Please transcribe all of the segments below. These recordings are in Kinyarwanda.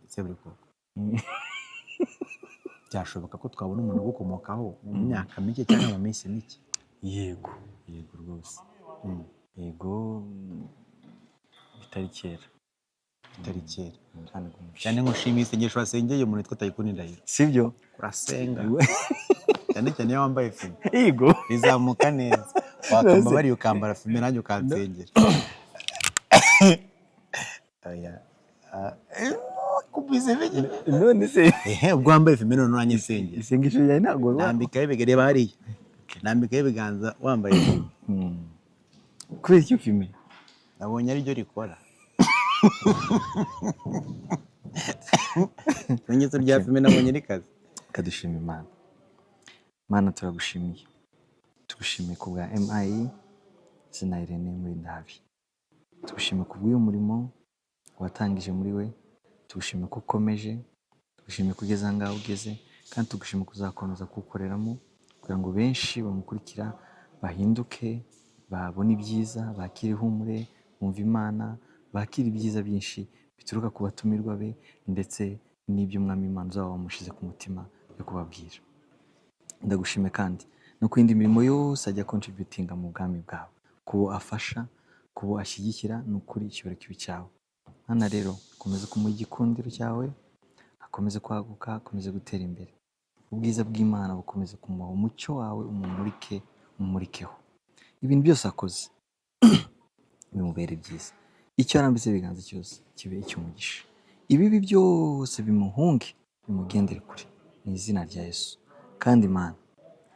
Seburikoko, byashoboka ko twabona umuntu ugukomokaho mu myaka mike cyangwa mu minsi mike? Yego, yego rwose. Yego, bitari kera. Bitari kera. Kandi ngo Cyane ngo nshimiye isengesho wasengeye umuntu witwa Taikuni Ndahiro. Sibyo? Urasenga cyane cyane iyo wambaye fumé. Yego. Bizamuka neza. Wakambabariye ukambara fumé, nanjye ukansengera. Oya. Ah, kubise bige. None se? Ehe, ubwo wambaye fumé none uranyisengera. Isengesho ryawe ntabwo Nambikaho ibiganza, reba hariya, nambikaho ibiganza wambaye fumé. Kubera icyo fumé? Nabonye ariryo rikora. Ibimenyetso bya fumé nabonye rikaze. Kadushima Imana. Mana, turagushimiye, tugushimiye ku bwa MIE zina Irene Murindahabi. Tugushimiye ku bw'uyu murimo watangije muri we, tugushimiye ko ukomeje, tugushimiye ko ugeze aha ngaha ugeze, kandi tugushimiye ko uzakomeza kuwukoreramo kugira ngo benshi bamukurikira bahinduke, babone ibyiza, bakire ihumure, bumve Imana, bakire ibyiza byinshi bituruka ku batumirwa be ndetse n'ibyo Umwami Imana uzaba wamushyize ku mutima yo kubabwira. Ndagushimiye kandi no ku yindi mirimo yose ajya contributinga mu bwami bwawe, kubo afasha, kubo ashyigikira. Ni ukuri icyubahiro kibe cyawe. Mwana rero, ukomeze kumuha igikundiro cyawe, akomeze kwaguka, akomeze gutera imbere, ubwiza bw'Imana bukomeze kumuha, umucyo wawe umumurike, umumurikeho. Ibintu byose akoze bimubere byiza, icyo arambitse ibiganza cyose kibe icy'umugisha, ibibi byose bimuhunge, bimugendere kure mu izina rya Yesu. Kandi Imana,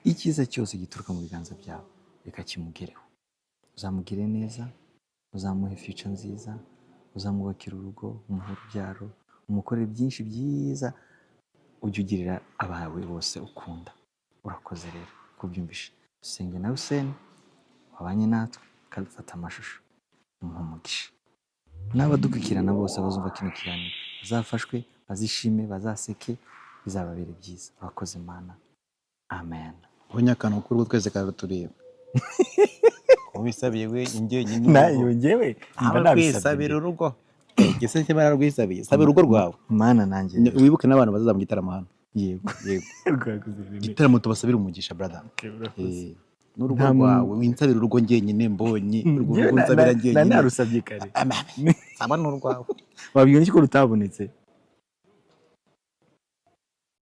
icyiza cyose gituruka mu biganza byawe reka kimugereho. Uzamugire neza, uzamuhe future nziza, uzamwubakira urugo, umuhe urubyaro, umukorere byinshi byiza ujye ugirira abawe bose ukunda. Urakoze rero kubyumvisha. Dusenge na Hussein wabanye natwe akadufata amashusho, umuhe umugisha, n'abadukurikirana bose abazumva kino kiganiro bazafashwe, bazishime, bazaseke, bizababere byiza. Urakoze Mana, amen. Ubonye akantu k'urugo twese karatureba, ubisabiye we njyenyine. Nayo njyewe mba Aba nabisabye. Kwisabira urugo gese se bararwisabiye? Sabira urugo rwawe. Mana, nanjye. Wibuke n'abantu bazaza mu gitaramo hano. Yego. Yego. Rwakoze Irene. Igitaramo tubasabira umugisha, brother. Okay, urakoze. N'urugo Nta muntu- rwawe. Winsabira urugo njyenyine, mbonye urwo Njyewe rugo nsabira njyenyine. Narusabye kare. Saba n'urwawe. Wabwira iki ko rutabonetse?